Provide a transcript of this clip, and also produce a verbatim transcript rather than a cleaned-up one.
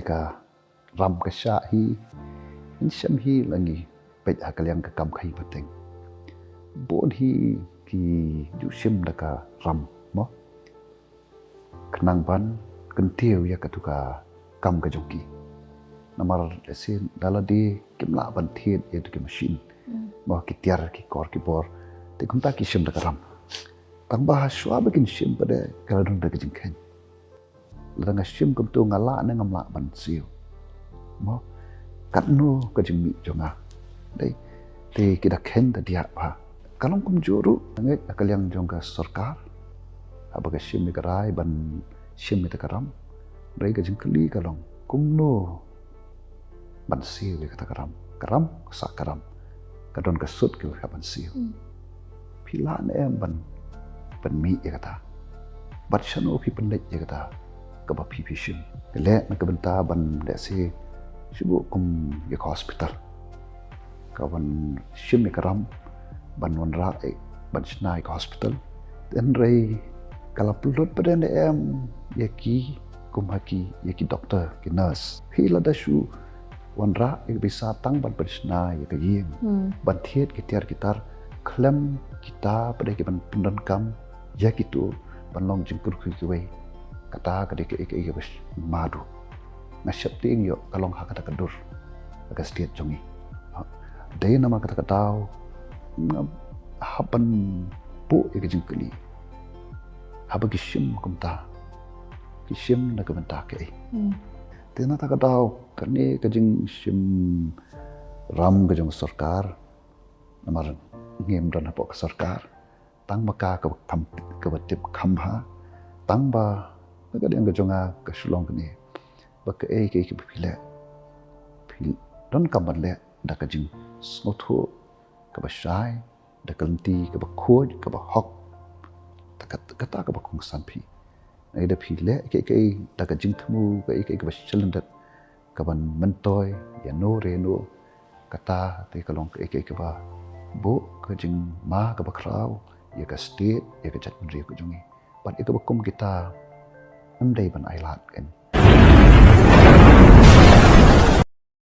Ka ram ka shah hi, ngi shem hi la ngi peit ha ka liang ka kam khaii pateng. Bun hi ki ju shim da ka ram mo. Khnang ban kyntiew ïa katu ka kam ka jong ki. Namar lehse da lade kim lah ban thied ïa tu ki machine. Mo, ki tiar ki kor ki bor. Te kumta ki shim da ka ram. Tang ba shuwa ba kin shim pat de ka la don da ka jingkheiñ. Lada nga shim kumtu nga lah ne ngam lah ban siew. Mo, katno ka jingmih jong nga. Dei, te ki da kheiñ da diah bha. Ka long kumjuh ruh, nga ngeit na ka liang jong ka sorkar. Haba ka shim ïa ka rai ban shim ïa ka ram. Dei, ka jingkylli ka long kumno ban siew ïa kata ka ram. Ka ram, ka sah ka ram. Ka don ka sut ka ban siew. Phi lah ne em ban, ban mih ïa kata. Bad shano phi pynleit ïa kata kaba phi phi shim. Ka leh na ka bynta ban lehse shu buh kum ïa ka hospital. Ka ban shim ïa ka ram, ban wanrah ïa, ban shna ïa ka hospital. Hynrei ka la pynlut pat de ne em ïa ki, kum ha ki, ïa ki doktor, ki nurse. Phi lada shu wanrah ïa ka pisa tang ban pynshna ïa ka ïing. Ban thied ki tiar ki tar, khlem kita pat de ki ban pyndonkam ïa kitu ban long jingkyrkhu kiwei. Kata ka dei ka, ka, ka, ka madu. Nga sheptieng ïoh ka long ha kata ka dur, ha ka state jong ngi. Dei namar kata ka daw nga hap ban buh ïa ka jingkylli. Haba ki shim kumta, ki shim na ka bynta kaei? Te na kata ka daw kane ka jingshim ram ka jong ka sorkar, namar ngim don hapoh ka sorkar. Tang ba ka kaba kham, kaba tip kham bha. Tang ba na ka liang ka jong nga ka shu long kane, ba kaei kaei kaba phi leh, phi donkam ban leh da ka jingsngewthuh kaba shai, da ka lynti kaba khuid, kaba hok. Kata, kata kaba kongsan phi. Lada phi leh kaei kaei da ka jingthmu, kaei kaei kaba shyllyndet, kaban myntoi ïano re ïano, kata te ka long kaei kaei kaba buh ka jingma kaba khraw ïa ka state, ïa ka jaitbynriew ka jong ngi. Bad ïa kaba kum kita, ym dei ban ailad kein.